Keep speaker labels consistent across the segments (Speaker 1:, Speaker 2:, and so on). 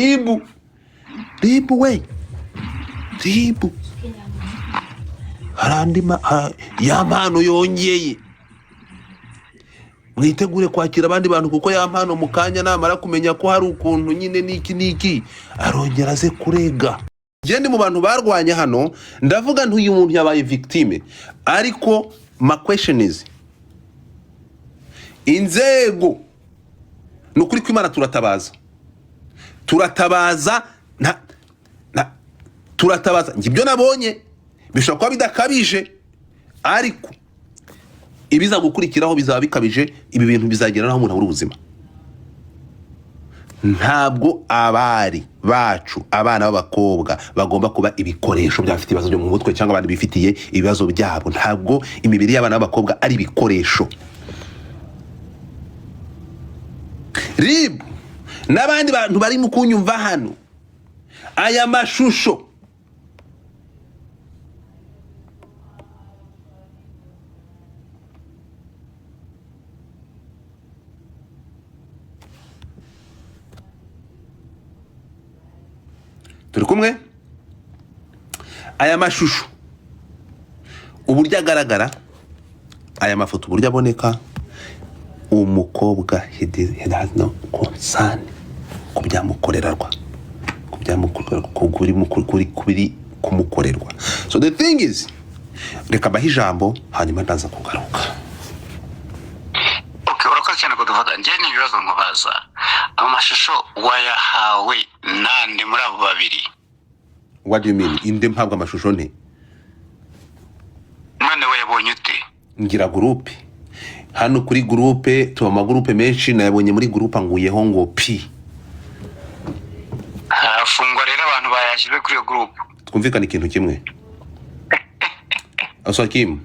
Speaker 1: RIB, RIB we, RIB, hari andi Yampano yongeye. Mwitegure kwakira abandi bantu, kuko Yampano mu kanya namara kumenya ko hari ukuntu nyine n'iki n'iki, arongera aze kurega. Njye ndi mu bantu barwanye hano, ndavuga nti uyu muntu yabaye victime, ariko my question is, inzego, ni ukuri kw'Imana, turatabaza, turatabaza, turatabaza. Njye ibyo nabonye bishobora kuba bidakabije, ariko ibiza gukurikiraho bizaba bikabije. Ibi bintu bizagera n'aho umuntu abura ubuzima. Ntabwo abari bacu, abana b'abakobwa, bagomba kuba ibikoresho by'abafite ibibazo byo mu mutwe cyangwa abandi bifitiye ibibazo byabo. Ntabwo imibiri y'abana b'abakobwa ari ibikoresho. RIB n'abandi bantu bari mu kunyumva hano, aya mashusho turi kumwe, aya mashusho uburyo agaragara, aya mafoto uburyo aboneka, umukobwa he has no concern ku byamukorerwa, ku byamukorerwa, ku kuri kuri kubiri kumukorerwa. So the thing is, reka mbahe ijambo, hanyuma ndaza kugaruka.
Speaker 2: Okay, urakoze cyane kudufata. Njye ni ibibazo nkubaza: amashusho wayahawe nande muri abo babiri?
Speaker 1: What do you mean, inde mpabwa amashusho nte?
Speaker 2: None wayabonye ute?
Speaker 1: Ngira groupe hano, kuri groupe tuba amagurupe menshi, nayabonye muri groupe anguyeho ngo pi.
Speaker 2: Harafungwa rero abantu bayashyize kuri iyo groupe.
Speaker 1: Twumvikane ikintu kimwe, Asakim,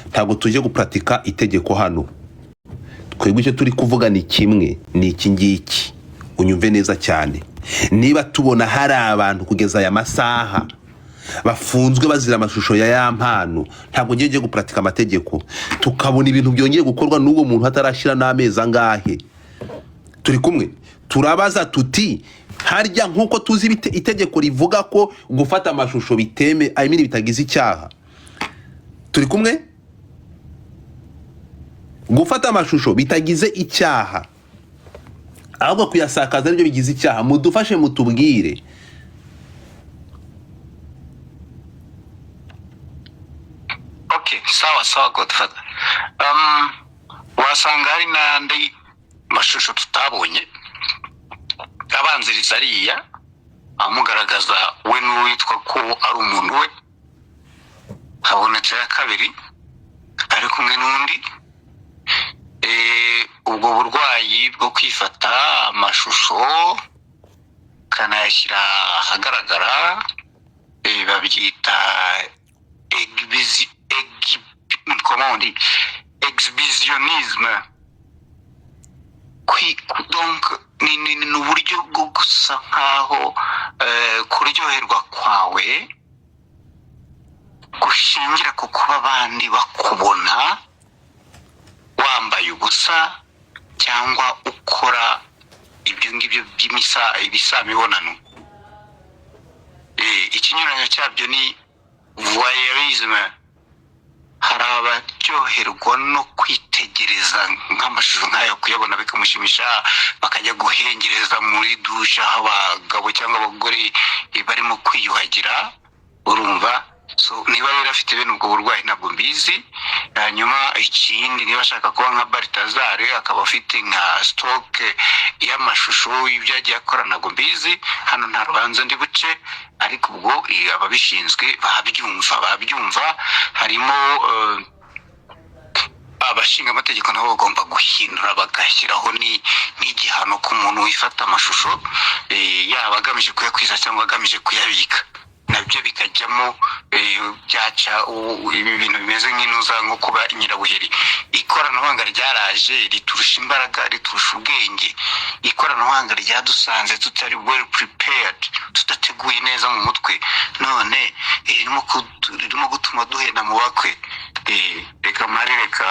Speaker 1: ntabwo tujye gupuratika itegeko hano. Twebwe icyo turi kuvuga ni kimwe, ni iki ngiki, unyumve neza cyane. Niba tubona hari abantu kugeza aya masaha bafunzwe bazira amashusho ya Yampano, ntabwo ngiye gupuratika amategeko, tukabona ibintu byongeye gukorwa n'uwo muntu hatarashyira n'amezi angahe, turi kumwe, turabaza tuti: harya nk'uko tuzi itegeko rivuga ko gufata amashusho biteme, I mean, bitagize icyaha, turi kumwe, gufata amashusho bitagize icyaha, ahubwo kuyasakaza aribyo bigize icyaha, mudufashe mutubwire.
Speaker 2: Okay, sawa sawa, Godfather. Wasanga hari n'andi mashusho tutabonye abanziriza ariya amugaragaza we n'uwitwa ko ari umuntu we. Habonetse ya kabiri ari kumwe n'undi. Ubwo burwayi bwo kwifata amashusho kanayashyira ahagaragara, babyita comment on dit, exhibitionnisme. Donc ni uburyo bwo gusa nkaho kuryoherwa kwawe gushingira ku kuba abandi bakubona wambaye ubusa cyangwa ukora ibyo ngibyo by'imisa ibisamibonano. Ikinyuranyo cyabyo ni voyeurisme. Hari abaryoherwa no kwitegereza nk'amashusho nk'ayo, kuyabona bikamushimisha, bakajya guhengereza muri douche aho abagabo cyangwa abagore barimo kwiyuhagira, urumva? So niba rero afite bene ubwo burwayi, ntabwo mbizi. Hanyuma ikindi, niba ashaka kuba nka Baltazar, akaba afite nka stock y'amashusho y'ibyo yagiye akora, ntabwo mbizi. Hano nta rubanza ndi buce, ariko ubwo ababishinzwe babyumva, babyumva. Harimo abashinga amategeko, nabo bagomba guhindura, bagashyiraho n'igihano ku muntu wifata amashusho, yaba agamije kuyakwiza cyangwa agamije kuyabika, nabyo bikajyamo. Byaca ibi bintu bimeze nk'intuza, nko kuba nyirabuheri. Ikoranabuhanga ryaraje riturusha imbaraga, riturusha ubwenge. Ikoranabuhanga ryadusanze tutari well prepared, tudateguye neza mu mutwe, none ririmo gutuma duhenda mu bakwe. Reka mari, reka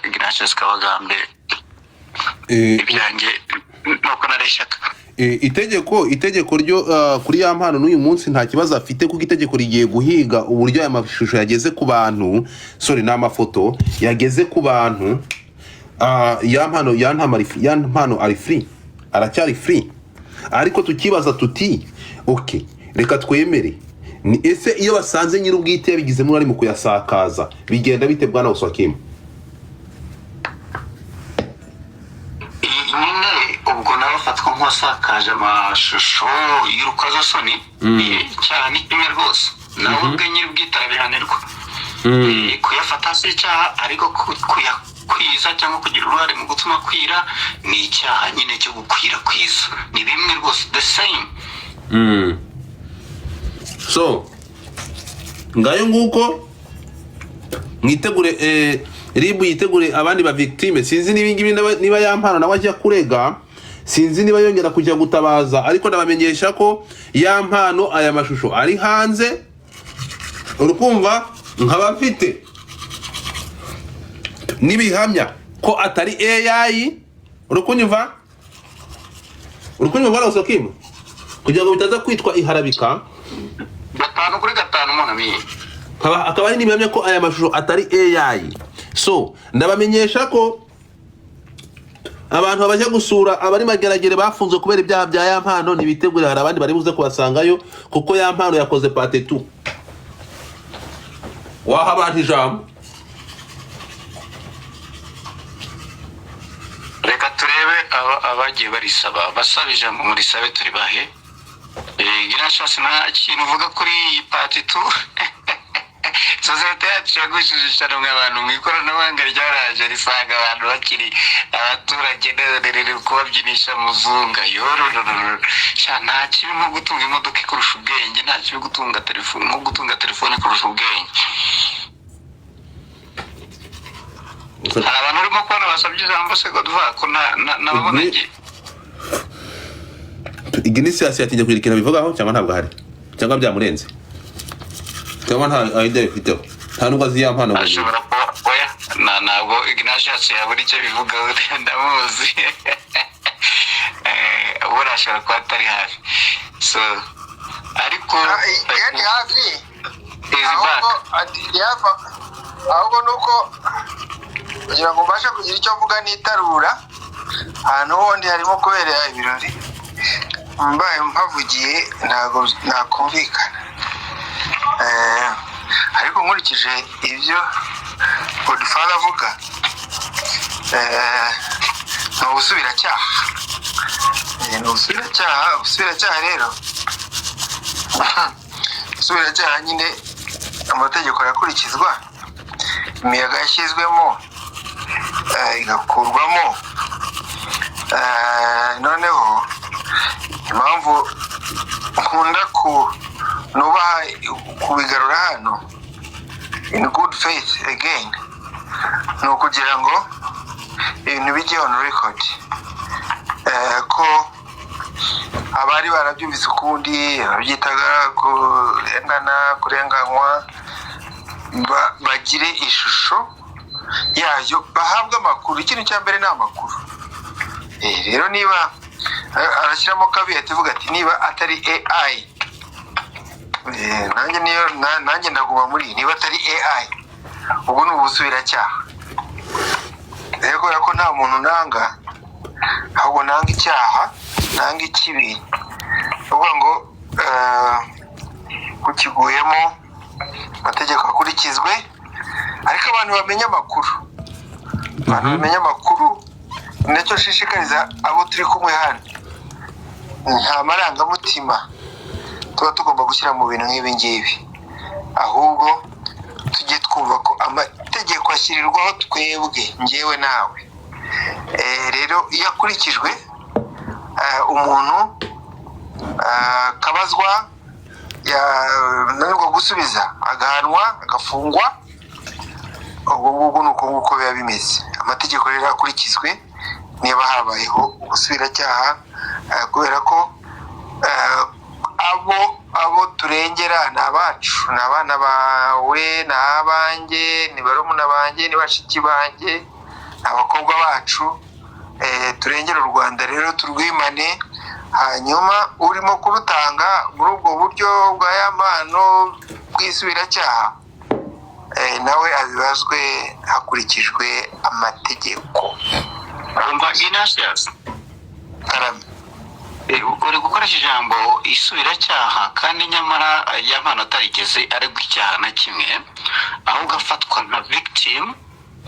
Speaker 2: Ignatius Kabagambe. Ibyanjye nuko nareshyaga.
Speaker 1: Itegeko ryo kuri Yampano n'uyu munsi nta kibazo afite, kuko itegeko rigiye guhiga uburyo aya mashusho yageze ku bantu, sorry, ni amafoto yageze ku bantu. Yampano Yampano ari free, aracyari free, ariko tukibaza tuti: "Ok, reka twemere." Ni ese iyo basanze nyir'ubwite yabigizemo uruhare mu kuyasakaza, bigenda bite, bwana Oswakim?
Speaker 2: Nyine ubwo nawe afatwa nk'uwasakaje amashusho y'urukozasoni. Icyaha ni kimwe rwose, nawe ubwe nyir'ubwite arabihanirwa. Kuyafata si icyaha, ariko kuyakwiza cyangwa kugira uruhare mu gutuma kwira ni icyaha nyine cyo gukwirakwiza. Ni bimwe rwose, the same.
Speaker 1: So ngayo nguko, mwitegure, RIB yitegure abandi ba victime. Sinzi niba ngibi niba Yampano nawe ajya kurega, sinzi niba yongera kujya gutabaza, ariko ndabamenyesha ko Yampano aya mashusho ari hanze, urukumva, nkaba mfite n'ibihamya ko atari AI. Urukunyumva, urukunyumva, bwana Oswakim, kugira ngo bitaza kwitwa iharabika.
Speaker 2: 5 kuri 5, mon ami.
Speaker 1: Akaba ari n'ibihamya ko aya mashusho atari AI. So ndabamenyesha ko abantu bajya gusura abari Mageragere bafunzwe kubera ibyaha bya Yampano, ntibitegure, hari abandi bari buze kubasangayo, kuko Yampano yakoze part two. Waha abantu ijambo.
Speaker 2: Reka turebe abagiye barisaba, basaba ijambo, murisabe turi bahe. Gira nta kintu uvuga kuri iyi part two? Sosiyete yacu yagushije ishyano mwe abantu mu ikoranabuhanga ryaraje risanga abantu bakiri abaturage, none riri kubabyinisha muzunga yororororo. Sha, nta kibi nko gutunga imodoka ikurusha ubwenge, nta kibi gutunga telefone nko gutunga telefone ikurusha ubwenge. Hari abantu urimo kubona basabye ijambo se, Godva, ko nababona ngiye?
Speaker 1: Ignisius yatinye kugira ikintu abivugaho, cyangwa ntabwo ahari, cyangwa byamurenze, cyangwa nta idea bifiteho, nta nubwo azi Yampano ngo ni
Speaker 2: Ashobora kuba, oya, ntabwo Ignatius yabura icyo bivugaho, ndamuzi. Buriya ashobora kuba atari hafi, so ariko
Speaker 3: Ndi hafi.
Speaker 2: Is back.
Speaker 3: Ahubwo ndi hafi, ahubwo ni uko kugira ngo mbashe kugira icyo mvuga nitarura ahantu hondi harimo kubera ibirori, mbaye mpavugiye ntabwo nakumvikana. Ariko nkurikije ibyo Godfather avuga, ni ubusubiracyaha. Ni ubusubiracyaha. Ubusubiracyaha rero, ubusubiracyaha nyine amategeko arakurikizwa, imiyaga yashyizwemo igakurwamo. Noneho impamvu nkunda ku nubaha kubigarura hano in good faith again ni ukugira ngo ibintu bijye on record, ko abari barabyumvise ukundi, ababyitaga kurengana, kurenganywa, bagire ishusho yayo, bahabwe amakuru. Ikintu cya mbere ni amakuru. Rero niba arashyiramo caveat ivuga ati niba atari AI, nanjye niyo nanjye ndaguma muri niba atari AI, ubwo ni ubusubiracyaha. Rero kubera ko nta muntu nanga, ahubwo nanga icyaha, nanga ikibi, uvuga ngo ukiguyemo amategeko akurikizwe, ariko abantu bamenye amakuru, abantu bamenye amakuru. Ni nacyo nshishikariza abo turi kumwe hano: nta marangamutima tuba tugomba gushyira mu bintu nk'ibi ngibi, ahubwo tujye twumva ko amategeko ashyirirwaho twebwe, njyewe nawe. Rero iyo akurikijwe, umuntu akabazwa, yananirwa gusubiza agahanwa, agafungwa. Ubwo ngubwo ni uko nguko biba bimeze. Amategeko rero akurikizwe niba habayeho ubusubiracyaha, kubera ko abo turengera ni abacu, ni abana bawe, ni abanjye, ni barumuna banjye, ni bashiki banjye, ni abakobwa bacu. Turengere u Rwanda rero, turwimane. Hanyuma urimo kurutanga muri ubwo buryo bwa Yampano bw'isubiracyaha, nawe abibazwe hakurikijwe amategeko.
Speaker 2: Urumva, Ignatius?
Speaker 3: Karame.
Speaker 2: Uri gukoresha ijambo isubiracyaha, kandi nyamara Yampano atarigeze aregwa icyaha na kimwe, ahubwo afatwa nka victim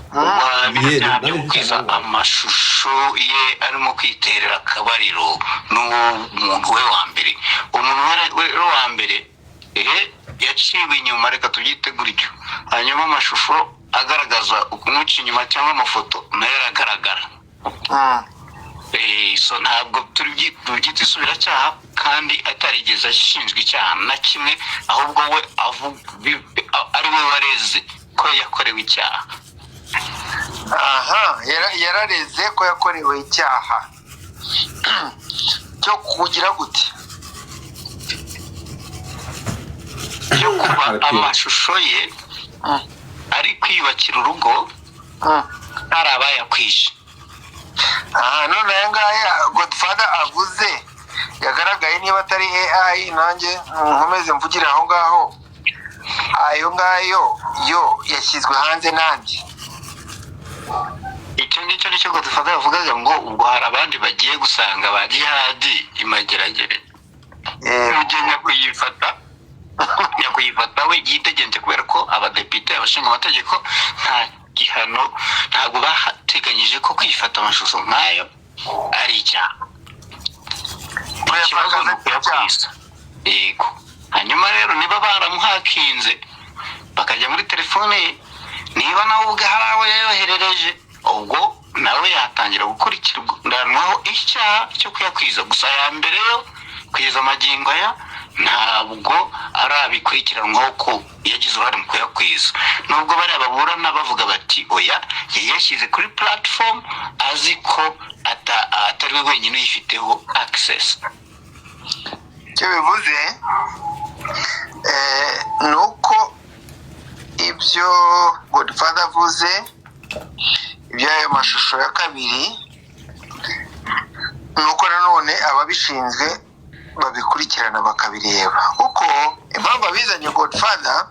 Speaker 2: wa
Speaker 1: Yeah,
Speaker 2: byaha byo
Speaker 1: nawe
Speaker 2: gukwiza
Speaker 1: nawe.
Speaker 2: amashusho ye arimo kwiterera akabariro n'uwo muntu we wa mbere. Umuntu we wa mbere yaciwe inyuma, reka tubyite gutyo. Hanyuma amashusho agaragaza ukumuca inyuma cyangwa amafoto nayo aragaragara. So ntabwo tubyita isubiracyaha kandi atarigeze ashinjwa icyaha na kimwe, ahubwo we ari we wareze ko yakorewe icyaha.
Speaker 3: Aha yarareze ko yakorewe icyaha cyo kugira gute?
Speaker 2: Cyo kuba
Speaker 1: RPF.
Speaker 2: amashusho ye ari kwiyubakira urugo hari abayakwishe.
Speaker 3: Aha none aya ngaya Godfather avuze yagaragaye, niba atari AI, nanjye nkomeze mvugire aho ngaho, ayo ngayo yo yashyizwe hanze nanjye.
Speaker 2: Icyo ngicyo nicyo Godfather yavugaga, ngo ubwo hari abandi bagiye gusanga ba Jihadi imageragere. Ujye nyakuyifata we yitegenje, kubera ko abadepite, abashinga amategeko, nta gihano, ntabwo bateganyije ko kwifata amashusho nk'ayo ari icyaha. Ikibazo ni ukuyakwiza, yego. Hanyuma rero niba baramuhakinze bakajya muri telefone ye, niba nawe ubwe hari abo yayoherereje, ubwo nawe yatangira gukurikiranwaho icyaha cyo kuyakwiza. Gusa aya mbere yo kugeza amagingo aya ntabwo arabikurikiranwaho ko yagize uruhare mu kuyakwiza, nubwo bariya baburana bavuga bati: "Oya, yayashyize kuri platform azi ko atari we wenyine uyifiteho access."
Speaker 3: Icyo bivuze ni uko ibyo Godfather avuze iby'ayo mashusho ya kabiri, ni uko nanone ababishinzwe babikurikirana bakabireba, kuko impamvu abizanye Godfather,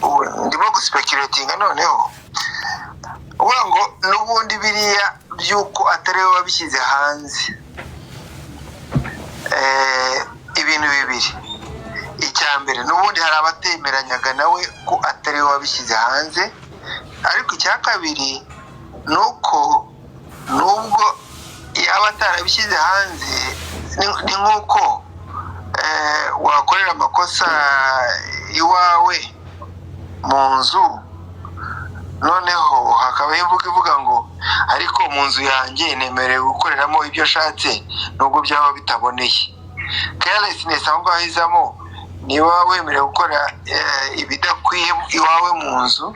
Speaker 3: ubu ndimo guspeculatinga noneho, uvuga ngo n'ubundi biriya by'uko atari we wabishyize hanze, ibintu bibiri. Icya mbere, n'ubundi hari abatemeranyaga nawe ko atari we wabishyize hanze. Ariko icya kabiri ni uko nubwo yaba atarabishyize hanze, ni nk'uko wakorera amakosa iwawe mu nzu, noneho hakabaho imvugo ivuga ngo: "Ariko mu nzu yanjye nemerewe gukoreramo ibyo ashatse nubwo byaba bitaboneye." Carelessness aho ngaho izamo. Niba wemerewe gukora ibidakwiye iwawe mu nzu,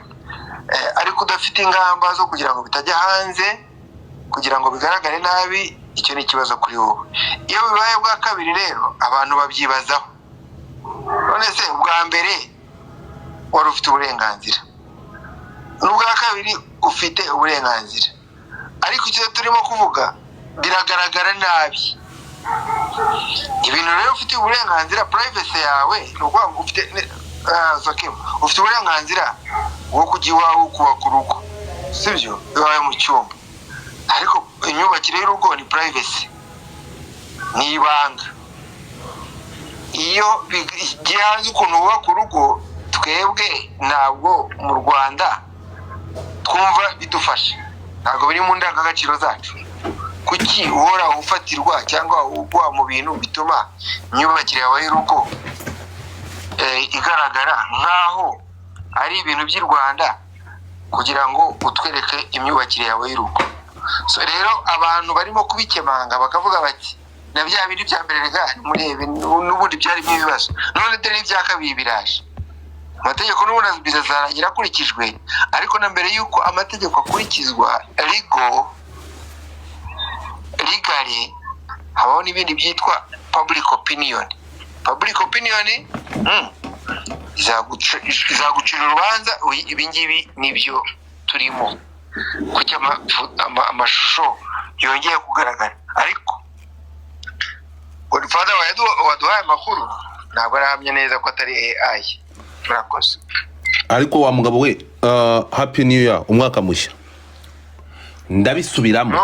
Speaker 3: ariko udafite ingamba zo kugira ngo bitajya hanze, kugira ngo bigaragare nabi, icyo ni ikibazo kuri wowe. Iyo bibaye bwa kabiri rero, abantu babyibazaho: none se ubwa mbere wari ufite uburenganzira, n'ubwa kabiri ufite uburenganzira, ariko icyo turimo kuvuga biragaragara nabi. Ibintu rero ufite uburenganzira, privacy yawe, ni ukuvuga ngo ufite Zakim, ufite uburenganzira bwo kujya iwawe ukubaka urugo, sibyo? Iwawe mu cyumba. Ariko imyubakire y'urugo ni privacy, ni ibanga. Iyo bigiye hanze ukuntu wubaka urugo, twebwe ntabwo mu Rwanda twumva bidufasha, ntabwo biri mu ndangagaciro zacu. Kuki uhora ufatirwa cyangwa ugwa mu bintu bituma imyubakire yawe y'urugo igaragara nk'aho ari ibintu by'i Rwanda, kugira ngo utwereke imyubakire yawe y'urugo? So rero abantu barimo kubikemanga, bakavuga bati: "Na bya bindi bya mbere rega murebe, n'ubundi byarimo ibibazo, none dore n'ibya kabiri biraje." Amategeko n'ubundi bizarangira akurikijwe, ariko na mbere y'uko amategeko akurikizwa legally, habaho n'ibindi byitwa public opinion. Public opinion izagucira urubanza. Ibi ngibi nibyo turimo. Kuki amashusho yongeye kugaragara? Ariko Godfather waduhaye amakuru ntabwo arahamya neza ko atari AI. Murakoze.
Speaker 1: Ariko wa mugabo we, happy new year, umwaka mushya. Ndabisubiramo,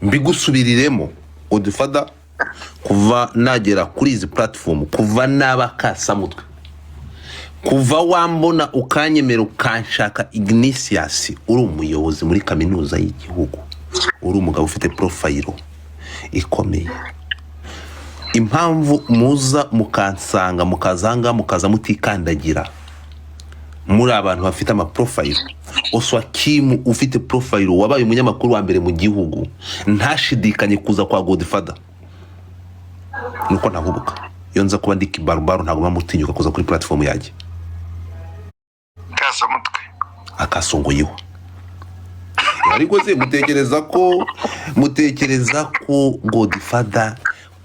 Speaker 1: mbigusubiriremo, Godfather, kuva nagera kuri izi platform, kuva naba kasamutwe, kuva wambona ukanyemera ukanshaka, Ignatius, uri umuyobozi muri kaminuza y'igihugu, uri umugabo ufite profile ikomeye, impamvu muza mukansanga, mukazanga, mukaza mutikandagira muri abantu bafite amaprofile, Oswakimu ufite profile, wabaye umunyamakuru wa mbere mu gihugu, ntashidikanye kuza kwa Godfather, nuko ntahubuka. Iyo nza kuba ndi kibarubaru, ntabwo mba mutinyuka kuza kuri platform yanjye.
Speaker 3: Kasamutwe.
Speaker 1: Akasongoyeho. Ariko se mutekereza ko Godfather,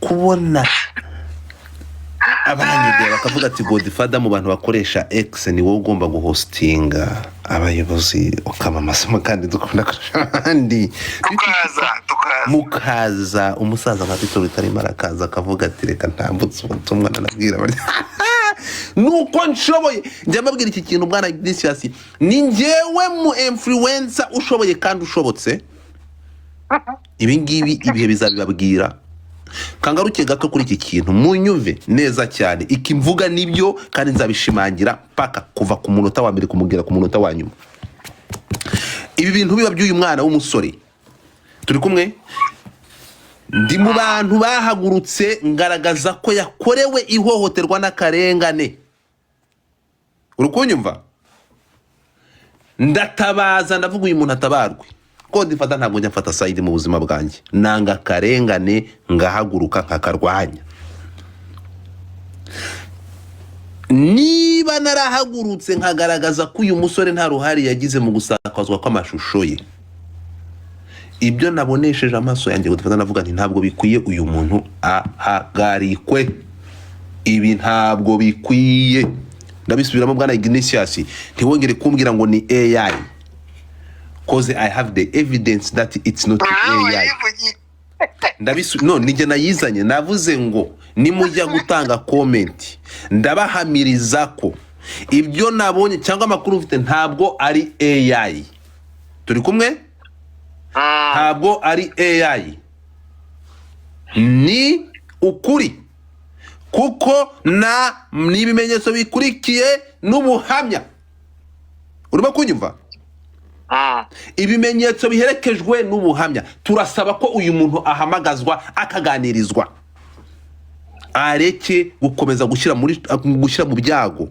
Speaker 1: kubona abanyegera bakavuga ati: "Godfather, mu bantu bakoresha X ni wowe ugomba guhostinga abayobozi, ukamamaza kandi dukunda kurusha abandi."
Speaker 3: Tukaza, tukaza.
Speaker 1: Mukaza, umusaza nka Tito Rutaremara akaza akavuga ati: "Reka ntambutse ubutumwa." Nanabwira nuko nshoboye, njya mbabwira iki kintu, bwana Ignatius, ni njyewe mu influencer ushoboye kandi ushobotse. Ibi ngibi ibihe bizabibabwira. Kangaruke gato kuri iki kintu, munyumve neza cyane. Iki mvuga nibyo kandi nzabishimangira paka kuva ku munota wa mbere kumugera ku munota wa nyuma. Ibi bintu biba by'uyu mwana w'umusore turi kumwe, ndi mu bantu bahagurutse ngaragaza ko yakorewe ihohoterwa n'akarengane. Uri kunyumva? Ndatabaza, ndavuga uyu muntu atabarwe. Godfather, ntabwo njya mfata side mu buzima bwanjye. Nanga akarengane, ngahaguruka nkakarwanya. Niba narahagurutse nkagaragaza ko uyu musore nta ruhare yagize mu gusakazwa kw'amashusho ye, ibyo nabonesheje amaso yanjye, Godfather, navuga nti ntabwo bikwiye, uyu muntu ahagarikwe, ibi ntabwo bikwiye. Ndabisubiramo, bwana Ignatius, ntiwongere kumbwira ngo ni AI, 'cause I have the evidence that it's not AI.
Speaker 3: Wayivugiye.
Speaker 1: No, nijye nayizanye. Navuze ngo nimujya gutanga comment, ndabahamiriza ko ibyo nabonye cyangwa amakuru mfite ntabwo ari AI. Turi kumwe? Ntabwo ari AI, ni ukuri, kuko na ni ibimenyetso bikurikiye n'ubuhamya. Urimo kunyumva? Ibimenyetso biherekejwe n'ubuhamya. Turasaba ko uyu muntu ahamagazwa, akaganirizwa, areke gukomeza gushyira mu byago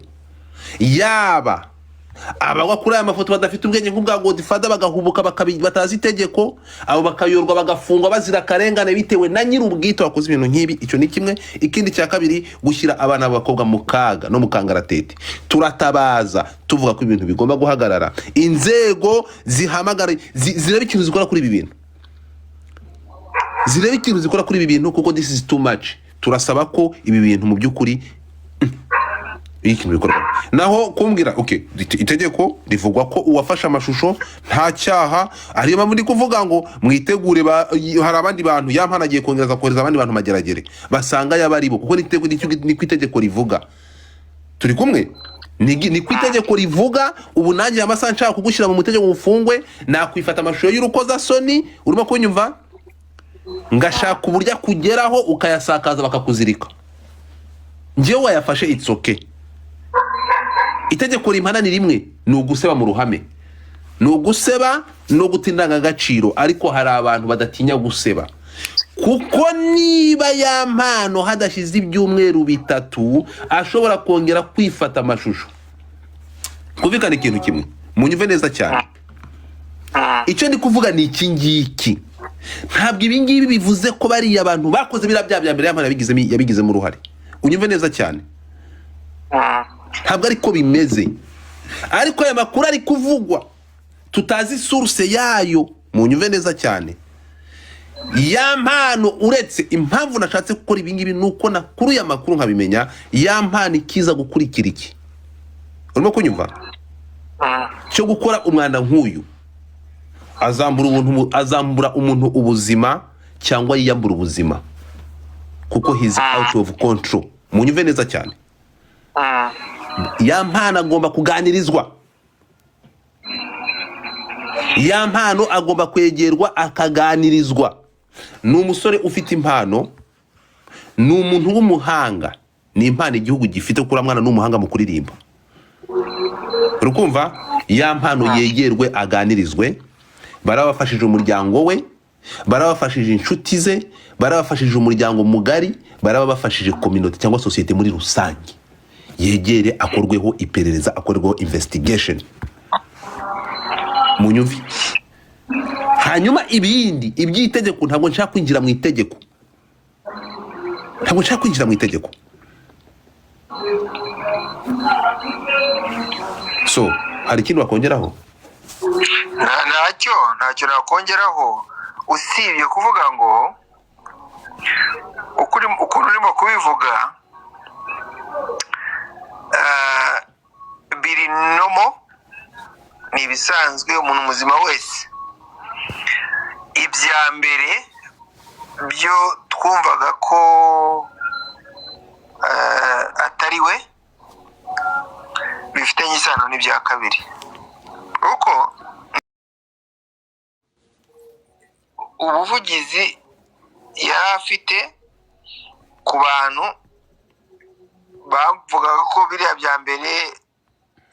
Speaker 1: yaba abagwa kuri aya mafoto badafite ubwenge nk'ubwa Godfather, bagahubuka, batazi itegeko, abo bakayorwa, bagafungwa bazira akarengane bitewe na nyir'ubwite wakoze ibintu nk'ibi. Icyo ni kimwe. Ikindi cya kabiri, gushyira abana b'abakobwa mu kaga no mu kangaratete. Turatabaza tuvuga ko ibintu bigomba guhagarara, inzego zihamagara, zirebe ikintu zikora kuri ibi bintu, zirebe ikintu zikora kuri ibi bintu, kuko this is too much. Turasaba ko ibi bintu mu by'ukuri iyo ikintu bikorwa. Naho kumbwira, okay, itegeko rivugwa ko uwafashe amashusho nta cyaha. Ariyo mpamvu ndi kuvuga ngo mwitegure, hari abandi bantu Yampano agiye kongereza kohereza abandi bantu mageragere basanga yaba ari bo, kuko niko itegeko rivuga. Turi kumwe? Ni ku itegeko rivuga. Ubu nanjye amasaha nshaka kugushyira mu mutegeko ufungwe, nakwifata amashusho y'urukozasoni, urimo kunyumva, ngashaka uburyo akugeraho, ukayasakaza, bakakuzirika. Njyewe wayafashe, it's okay. Itegeko rimpana ni rimwe, ni uguseba mu ruhame, ni uguseba no guta indangagaciro. Ariko hari abantu badatinya guseba, kuko niba Yampano hadashize ibyumweru 3 ashobora kongera kwifata amashusho. Kumvikana ikintu kimwe, munyumve neza cyane. Icyo ndi kuvuga ni iki ngiki: ntabwo ibi ngibi bivuze ko bariya bantu bakoze biriya byaha bya mbere Yampano yabigizemo uruhare. Unyumve neza cyane, ntabwo ariko bimeze. Ariko aya makuru ari kuvugwa tutazi source yayo, munyumve neza cyane. Yampano, uretse impamvu nashatse gukora ibi ngibi ni uko nakuruye amakuru nkabimenya, Yampano ikiza gukurikira iki, urimo kunyumva, cyo gukora umwanda nk'uyu, azambura umuntu, azambura umuntu ubuzima cyangwa yiyambura ubuzima, kuko Kuko he's out of control. Munyumve neza cyane. Yampano agomba kuganirizwa, Yampano agomba kwegerwa akaganirizwa. Ni umusore ufite impano, ni umuntu w'umuhanga, ni impano igihugu gifite, kuko uriya mwana ni umuhanga mu kuririmba. Urukumva, Yampano yegerwe aganirizwe. Barabafashije umuryango we, barabafashije inshuti ze, barabafashije umuryango mugari, barabafashije community cyangwa sosiyete muri rusange. Yegere akorweho iperereza, akorweho investigation, munyumve. Hanyuma ibindi iby'itegeko, ntabwo nshaka kwinjira mu itegeko, ntabwo nshaka kwinjira mu itegeko. So hari ikindi wakongeraho?
Speaker 3: Ntacyo nakongeraho usibye kuvuga ngo ukuntu urimo kubivuga, biri normal, ni ibisanzwe umuntu muzima wese. Ibya mbere byo twumvaga ko atari we, bifitanye isano n'ibya kabiri, kuko ubuvugizi yari afite ku bantu bavugaga ko biriya bya mbere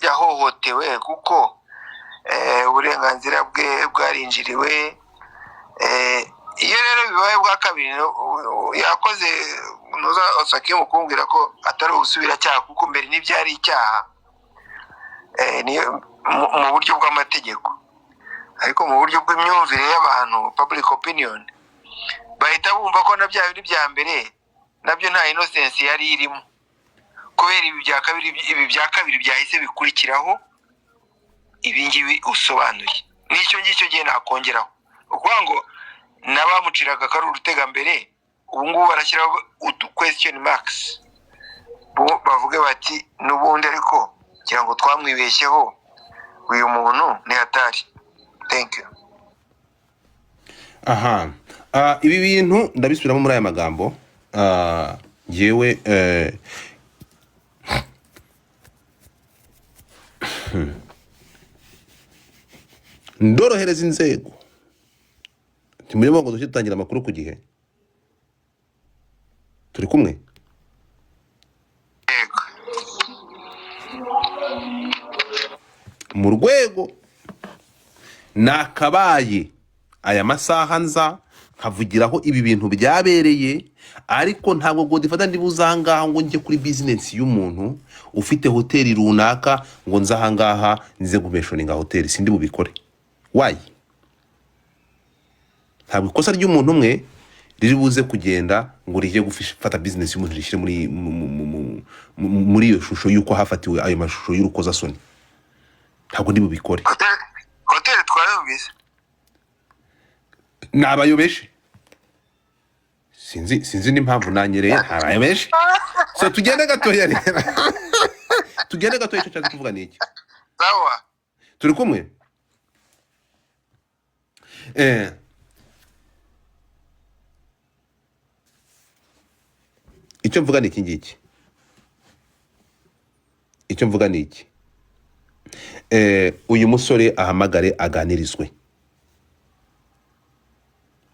Speaker 3: yahohotewe, kuko uburenganzira bwe bwarinjiriwe. Iyo rero bibaye bwa kabiri, yakoze ntuza Oswakim kumbwira ko atari ubusubiracyaha, kuko mbere ntibyari icyaha, niyo mu buryo bw'amategeko, ariko mu buryo bw'imyumvire y'abantu, public opinion, bahita bumva ko na bya bindi bya mbere nabyo nta innocence yari irimo, kubera ibi bya kabiri, ibi bya kabiri byahise bikurikiraho ibi ngibi usobanuye. N'icyo ngicyo gihe nakongeraho ukuvuga ngo n'abamuciraga ko ari urutega mbere, ubu ngubu barashyiraho utu question marks, bo bavuge bati n'ubundi ariko kugira ngo twamwibeshyeho, uyu muntu ni hatari. Thank you.
Speaker 1: Aha. Ibi bintu ndabisubiramo muri aya magambo. Njyewe ndorohereza inzego. Ntimurimo ngo duce dutangira amakuru ku gihe. Turi kumwe?
Speaker 3: Yego.
Speaker 1: Mu rwego nakabaye aya masaha nza nkavugiraho ibi bintu byabereye, ariko ntabwo Godfather ndi buzangaha ngo njye kuri business y'umuntu ufite hoteli runaka, ngo nze ahangaha nze gumentioninga hoteli. Sindi bubikore. Why? Ntabwo ikosa ry'umuntu umwe riri buze kugenda ngo rijye gufata business y'umuntu rishyire muri iyo shusho y'uko hafatiwe ayo mashusho y'urukozasoni. Ntabwo ndi bubikore.
Speaker 3: Hoteli twayumvise.
Speaker 1: Nabayobeje, sinzi n'impamvu nanyereye, ntabayobeje. So tugende gatoya rero, tugende gatoya. Icyo nshaka kuvuga ni iki?
Speaker 3: Sawa.
Speaker 1: Turi kumwe. Icyo mvuga ni iki ngiki, icyo mvuga ni iki. Uyu musore ahamagare aganirizwe,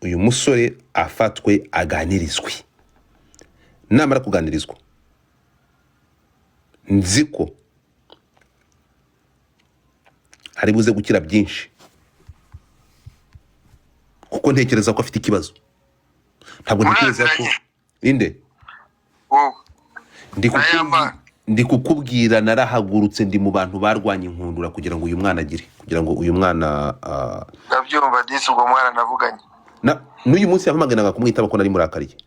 Speaker 1: uyu musore afatwe aganirizwe. Namara kuganirizwa, nzi ko hari buze gukira byinshi, kuko ntekereza ko afite ikibazo. Ntabwo ntekereza ko
Speaker 3: Muraziranye?
Speaker 1: Inde?
Speaker 3: Wowe.
Speaker 1: Ndi
Speaker 3: Na Yampano.
Speaker 1: Ndi kukubwira, narahagurutse, ndi mu bantu barwanya inkundura kugira ngo uyu mwana agire, kugira ngo uyu mwana
Speaker 3: Ndabyumva disi, ubwo mwana navuganye.
Speaker 1: N'uyu munsi yampamaganaga kumwitaba ko nari murakariye.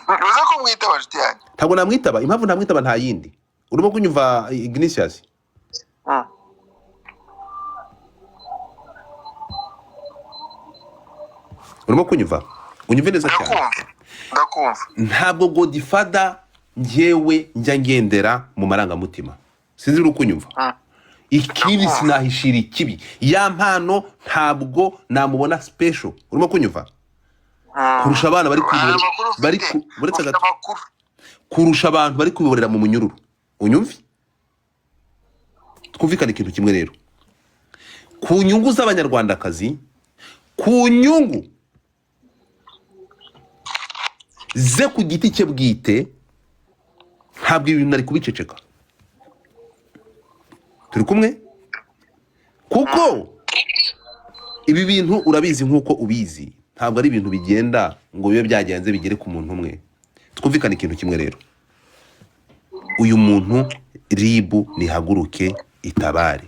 Speaker 3: Uza kumwitaba, nshuti yanjye?
Speaker 1: Ntabwo namwitaba. Impamvu ntamwitaba nta yindi. Urimo kunyumva, Ignatius?
Speaker 3: Mm.
Speaker 1: Urimo kunyumva? Unyumve neza cyane.
Speaker 3: Ndakumva, ndakumva.
Speaker 1: Ntabwo Godfather njyewe njya ngendera mu marangamutima. Sinzi uri kunyumva. Ikibi
Speaker 3: Ndakumva.
Speaker 1: sinahishira ikibi. Yampano ntabwo namubona special. Urimo kunyumva? Kurusha abana bari
Speaker 3: Hari
Speaker 1: kubiborera
Speaker 3: amakuru
Speaker 1: bari
Speaker 3: ufite?
Speaker 1: ku uretse
Speaker 3: Ufite
Speaker 1: gato.
Speaker 3: amakuru?
Speaker 1: Kurusha abantu bari kubiborera mu munyururu. Unyumve, twumvikane ikintu kimwe rero: ku nyungu z'Abanyarwandakazi, ku nyungu ze ku giti cye bwite, ntabwo ibi bintu nari kubiceceka. Turi kumwe, kuko ibi bintu urabizi nk'uko ubizi, ntabwo ari ibintu bigenda ngo bibe byagenze bigere ku muntu umwe. Twumvikane ikintu kimwe rero: uyu muntu, RIB nihaguruke itabare,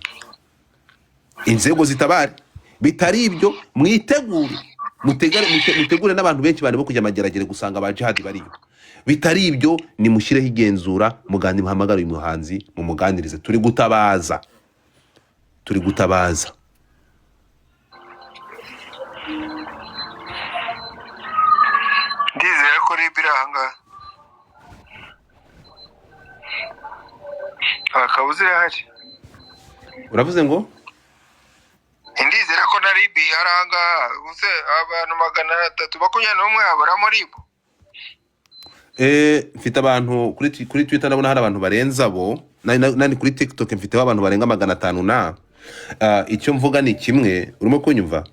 Speaker 1: inzego zitabare. Bitari ibyo, mwitegure, mutegure n'abantu benshi bari bo kujya Mageragere gusanga ba Jihadi bariyo. Bitari ibyo, nimushyireho igenzura, mugandi muhamagare uyu muhanzi, mumuganirize. Turi gutabaza, turi gutabaza.
Speaker 3: Ndizera ko RIB iri ahangaha, nta kabuza irahari.
Speaker 1: Uravuze ngo?
Speaker 3: Ndizera ko na RIB iri ahangaha. Ubuse abantu 321 haburamo RIB?
Speaker 1: Mfite abantu kuri Twitter, ndabona hari abantu barenze abo nani, kuri TikTok mfiteho abantu barenga 500 na icyo mvuga ni kimwe, urimo kunyumva?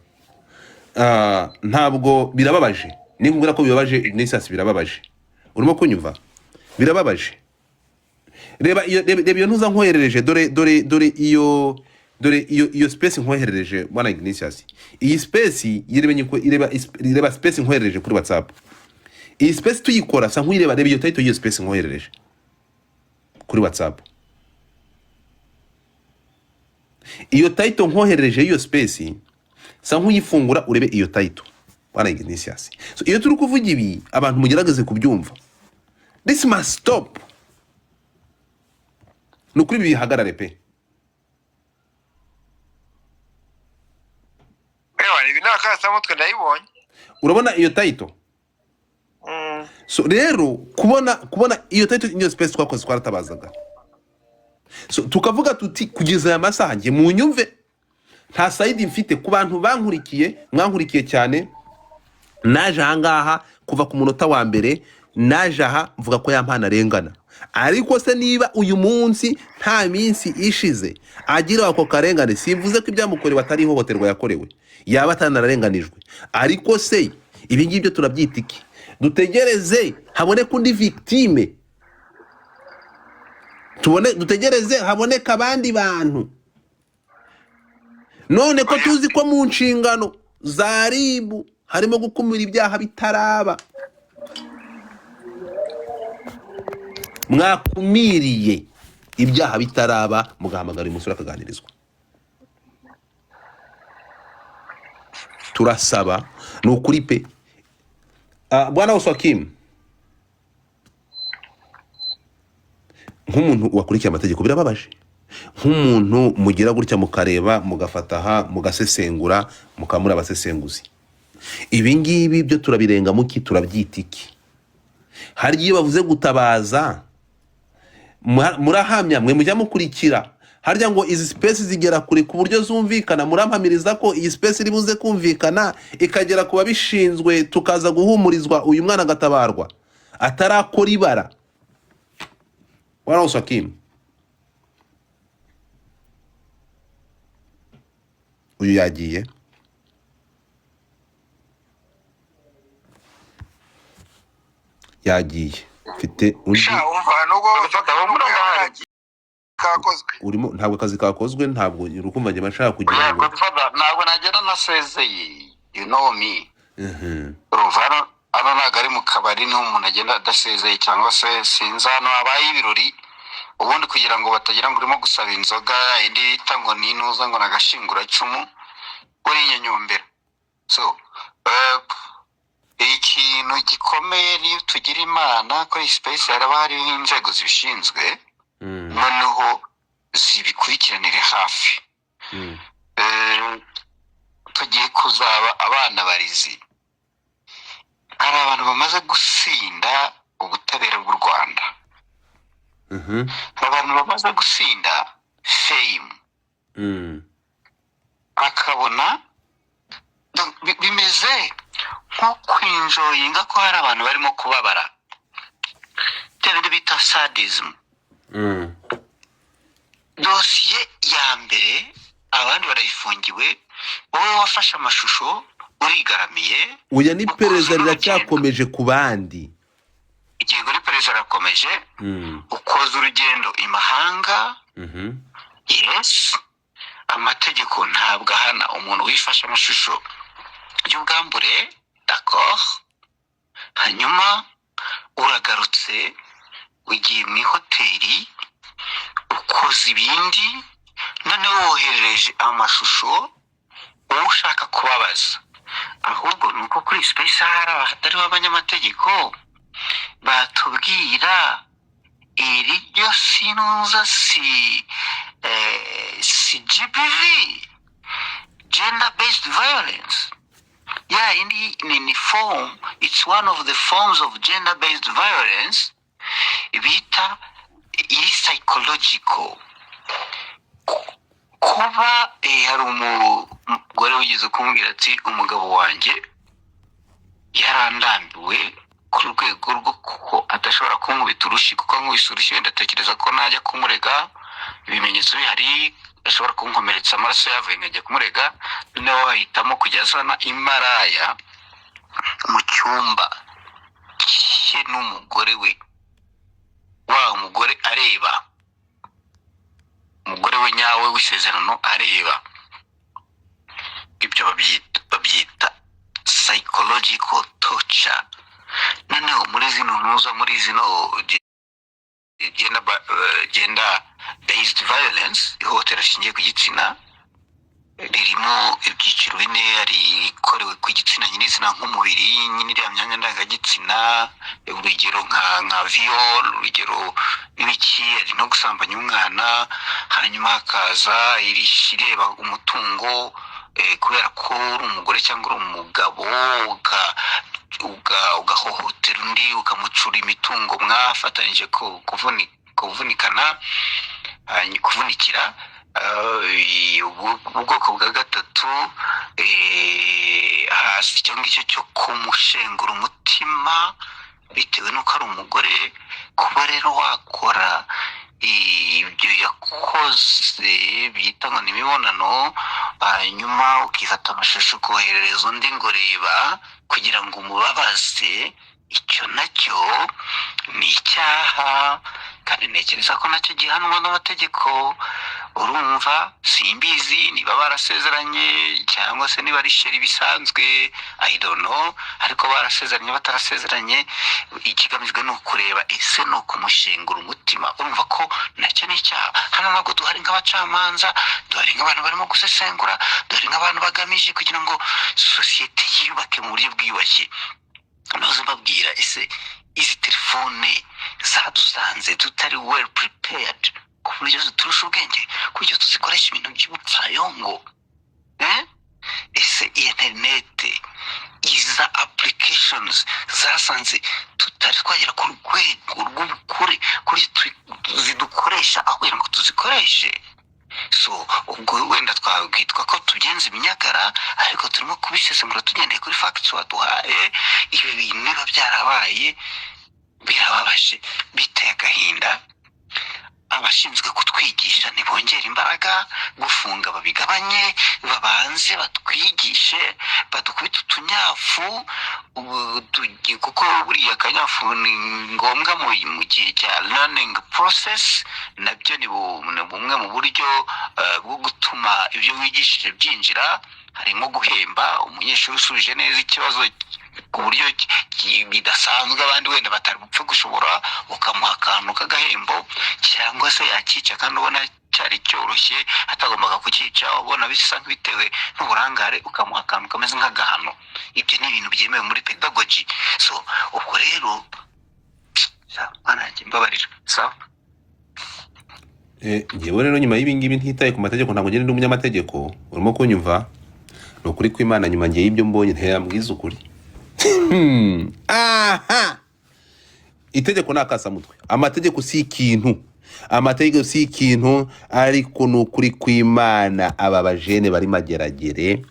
Speaker 1: Ntabwo birababaje, ninkubwira ko bibabaje, Ignatius, birababaje. Urimo kunyumva? Birababaje. Reba iyo, reba iyo ntuza nkoherereje. Dore, dore, dore iyo, dore iyo space nkoherereje, bwana Ignatius. Iyi space yirebe nyiko, ireba space nkoherereje kuri WhatsApp. Iyi space tuyikora sa nk'uyireba. Reba iyo title y'iyo space nkoherereje kuri WhatsApp. Iyo title nkoherereje y'iyo space, sa nk'uyifungura urebe iyo title, bwana Ignatius. So iyo turi kuvuga ibi, abantu mugerageze kubyumva. This must stop. Ni ukuri, ibi bihagarare pe.
Speaker 3: Ewa, ibi ni akasamutwe, ndayibonye.
Speaker 1: Urabona iyo title? So rero kubona iyo title, iyo space twakoze, twaratabazaga. So tukavuga tuti kugeza aya masaha, njye munyumve, nta side mfite ku bantu bankurikiye, mwankurikiye cyane. Naje ahangaha kuva ku munota wa mbere, naje aha mvuga ko Yampano arengana. Ariko se niba uyu munsi nta minsi ishize agira ako karengane, simvuze ko ibyamukorewe atari ihohoterwa yakorewe, yaba atanararenganijwe, ariko se ibi ngibyo turabyita iki? Dutegereze haboneke undi victime, tubone, dutegereze haboneke abandi bantu? None ko tuzi ko mu nshingano za RIB harimo gukumira ibyaha bitaraba, mwakumiriye ibyaha bitaraba, mugahamagara uyu musore akaganirizwa? Turasaba, ni ukuri pe. Bwana Oswakim, nk'umuntu wakurikiye amategeko, birababaje. Nk'umuntu mugira gutya mukareba, mugafata aha, mugasesengura, mukaba muri abasesenguzi, ibi ngibi byo turabirenga muki? Turabyita iki? Hari iyo bavuze gutabaza, murahamya mwe mujya mukurikira harya ngo izi space zigera kure ku buryo zumvikana? Murampamiriza ko iyi space iri buze kumvikana ikagera ku babishinzwe, tukaza guhumurizwa, uyu mwana agatabarwa atarakora ibara? Wari Hakim, uyu yagiye. Yagiye, mfite undi.
Speaker 3: Sha, umva, nubwo
Speaker 2: Gufata aho muri ahari.
Speaker 3: Kakozwe.
Speaker 1: Urimo, ntabwo akazi kakozwe, ntabwo urukumva njye nshaka kugira
Speaker 2: Oya,
Speaker 1: ngo
Speaker 2: Godfather, ntabwo nagenda nasezeye, you know me. Urumva hano ntabwo ari mu kabari, niho umuntu agenda adasezeye, cyangwa se sinzi hano habaye ibirori ubundi, kugira ngo batagira ngo urimo gusaba inzoga indi bita ngo ni intuza, ngo ni agashinguracumu, uri inyanyombera. So ikintu gikomeye, niyo tugira Imana kuri iyi space haraba hariho inzego zibishinzwe, noneho zibikurikiranire hafi. Tugiye kuzaba abana barizi. Hari abantu bamaze gusinda ubutabera bw'u Rwanda. Hari abantu bamaze gusinda fame, akabona bimeze Nko kwenjoyinga ko hari abantu barimo kubabara, bya bindi bita sadism. Dosiye ya mbere abandi barayifungiwe, wowe wafashe amashusho urigaramiye.
Speaker 1: Oya, n'iperereza
Speaker 2: Ukoze n'urugendo.
Speaker 1: riracyakomeje ku bandi.
Speaker 2: Yego, n'iperereza rirakomeje. Ukoze urugendo imahanga. Yes, amategeko ntabwo ahana umuntu wifashe amashusho y'ubwambure, d'accord. Hanyuma uragarutse, ugiye mu ihoteli, ukoze ibindi, noneho woherereje amashusho uwo ushaka kubabaza. Ahubwo ni uko kuri space hari abatariho abanyamategeko batubwira iri ryo sinuza si GBV, gender based violence, ya indi ni form, it's one of the forms of gender based violence bita iri psychological. Kuba hari umugore wigeze kumbwira ati: "Umugabo wanjye yarandambiwe ku rwego rwo kuko adashobora kunkubita urushyi, kuko ankubise urushyi wenda atekereza ko najya kumurega, ibimenyetso bihari, ashobora kunkomeretsa, amaraso yavuye, nkajya kumurega." Noneho ahitamo kujya azana imaraya mu cyumba cye n'umugore we, wa mugore areba, umugore we nyawe w'isezerano areba. Ibyo babyita psychological torture. Noneho muri zino ntuza, muri zino gender based violence, ihohotera rishingiye ku gitsina ririmo ibyiciro bine. Hari ikorewe ku gitsina nyirizina, nk'umubiri nyine, iriya myanya ndangagitsina, urugero nka viol, urugero n'ibiki, hari no gusambanya umwana. Hanyuma hakaza ireba umutungo, kubera ko uri umugore cyangwa uri umugabo, ugahohotera undi, ukamucura imitungo mwafatanyije kuvunikana, kuvunikira. Ubwoko bwa gatatu, hasi icyo ngicyo cyo kumushengura umutima bitewe n'uko ari umugore. Kuba rero wakora ibyo yakoze bita ngo ni imibonano, hanyuma ukifata amashusho ukoherereza undi ngo reba, kugira ngo umubabaze, icyo nacyo ni icyaha, kandi ntekereza ko nacyo gihanwa n'amategeko. Urumva, simbizi niba barasezeranye cyangwa se niba ari chéri bisanzwe, I don't know. Ariko barasezeranye, batarasezeranye, ikigamijwe ni ukureba ese ni ukumushengura umutima. Urumva ko nacyo ni icyaha. Hano ntabwo duhari nk'abacamanza, duhari nk'abantu barimo gusesengura, duhari nk'abantu bagamije kugira ngo sosiyete yiyubake mu buryo bwiyubashye. Maze mbabwira, ese izi telefone zadusanze tutari well prepared, ku buryo ziturusha ubwenge, ku buryo tuzikoresha ibintu by'ubupfayongo, eh? Ese iyi interinete, iza applications, zasanze tutari twagera ku rwego rw'ubukure ku buryo zidukoresha aho kugira ngo tuzikoreshe? So ubwo wenda twakwitwa ko tugenza iminyagara, ariko turimo kubisesengura tugendeye kuri facts waduhaye. Ibi bintu niba byarabaye, birababaje, biteye agahinda. Abashinzwe kutwigisha ntibongere imbaraga, gufunga babigabanye, babanze batwigishe, badukubite utunyafu, kuko buriya akanyafu ni ngombwa mu gihe cya learning process. Nabyo ni bumwe mu buryo bwo gutuma ibyo wigishije byinjira. Harimo guhemba umunyeshuri usubije neza ikibazo ku buryo bidasanzwe, abandi wenda batari bupfe gushobora, ukamuha akantu k'agahembo, cyangwa se yakica kandi ubona cyari cyoroshye atagombaga kukica, ubona bisa nk'ibitewe n'uburangare, ukamuha akantu kameze nk'agahano. Ibyo ni ibintu byemewe muri pedagogy. So ubwo rero, mwana yanjye, mbabarira, sawa.
Speaker 1: Njyewe rero nyuma y'ibi ngibi, ntitaye ku mategeko, ntabwo ngenda ndi umunyamategeko, urimo kunyumva? Ni ukuri kw'Imana, nyuma ngiye ibyo mbonye ntiyambwiza ukuri. Aha itegeko ni akasamutwe, amategeko si ikintu, amategeko si ikintu. Ariko ni ukuri kw'Imana, aba bajene bari Mageragere,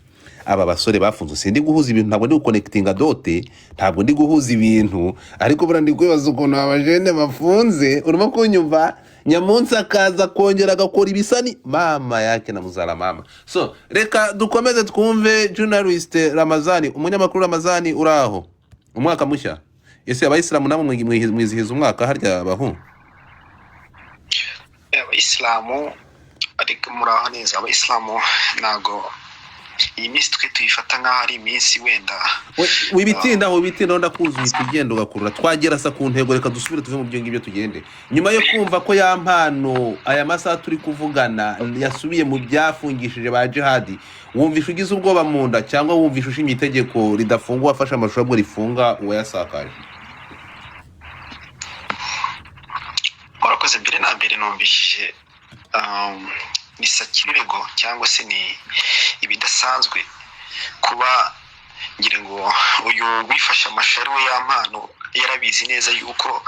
Speaker 1: Aba basore bafunzwe, sindi guhuza ibintu, ntabwo ndi guconnectinga dots, ntabwo ndi guhuza ibintu, ariko buriya ndi kwibaza ukuntu aba bajene bafunze, urimo kunyumva, nyamunsi akaza kongera agakora ibisa ni mama yake na muzara mama. So reka dukomeze twumve journalist Ramazani, umunyamakuru Ramazani. Uraho, umwaka mushya. Ese abayisilamu namwe mwizihiza umwaka harya bahu?
Speaker 4: Abayisilamu, ariko muraho neza. Abayisilamu ntago iyi minsi twe tuyifata nk'aho ari iminsi wenda.
Speaker 1: Wibitindaho, wibitindaho, ndakuzi, uhita ugenda ugakurura. Twagera sa ku ntego. Reka dusubire tuve mu byo ngibyo, tugende. Nyuma yo kumva ko ya mpano aya masaha turi kuvugana yasubiye mu byafungishije ba Jihadi, wumvisha ugize ubwoba mu nda cyangwa wumvisha ushimye itegeko ridafunga uwafashe amashusho, ahubwo rifunga uwayasakaje?
Speaker 4: Murakoze. Mbere na mbere numvishije ni sakirego cyangwa se ni ibidasanzwe kuba ngira ngo uyu wifashe amashusho ari we ya mpano, yarabizi neza yuko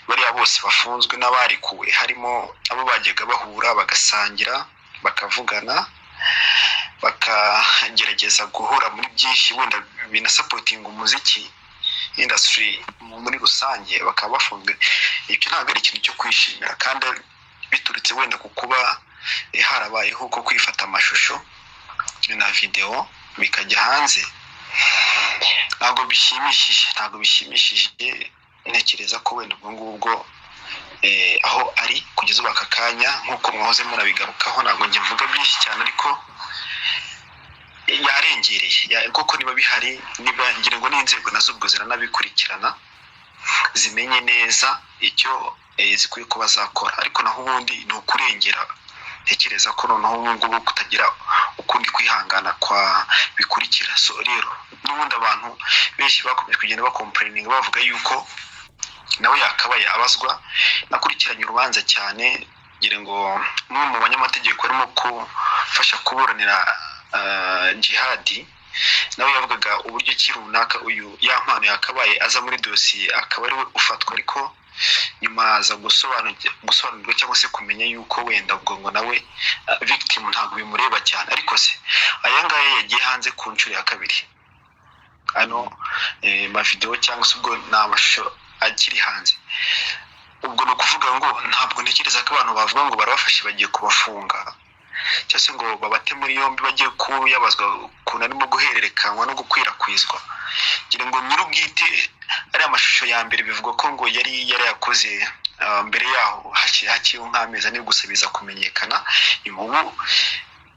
Speaker 4: bariya bose bafunzwe n'abarekuwe harimo abo bajyaga bahura, bagasangira, bakavugana, bakagerageza guhura muri byinshi, wenda binasupportinga umuziki industry muri rusange, bakaba bafunzwe. Ibyo ntabwo ari ikintu cyo kwishimira, kandi biturutse wenda ku kuba harabayeho ko kwifata amashusho na videwo bikajya hanze. Ntabwo bishimishije, ntabwo bishimishije. Ntekereza ko wenda ubwo ngubwo aho ari kugeza ubu aka kanya, nk'uko mwahoze murabigarukaho, ntabwo njye mvuga byinshi cyane, ariko yarengereye. Koko niba bihari, niba ngira ngo n'inzego nazo ubwo ziranabikurikirana, zimenye neza icyo zikwiye kuba zakora. Ariko naho ubundi ni ukurengera. Ntekereza ko noneho ubu ngubu kutagira ukundi kwihangana kwa bikurikira. So rero n'ubundi abantu benshi bakomeje kugenda bacomplaininga, bavuga yuko nawe yakabaye abazwa. Nakurikiranye urubanza cyane, ngira ngo n'umwe mu banyamategeko arimo gufasha kuburanira Jihadi nawe yavugaga uburyo ki runaka uyu ya mpano yakabaye aza muri dosiye, akaba ariwe ufatwa, ariko nyuma aza gusobanurwa cyangwa se kumenya yuko wenda ubwo ngo nawe victim ntabwo bimureba cyane. Ariko se aya ngaya yagiye hanze ku nshuro ya kabiri, ano mavidewo cyangwa se ubwo ni amashusho akiri hanze, ubwo ni ukuvuga ngo ntabwo ntekereza ko abantu bavuga ngo barabafashe bagiye kubafunga cyangwa se ngo babate muri yombi, bagiye kuyabazwa ukuntu arimo guhererekanywa no gukwirakwizwa. Ngira ngo nyir'ubwite ariya mashusho ya mbere bivugwa ko ngo yari yarayakoze mbere yaho hakiriho nk'amezi 4 gusa, biza kumenyekana nyuma. Ubu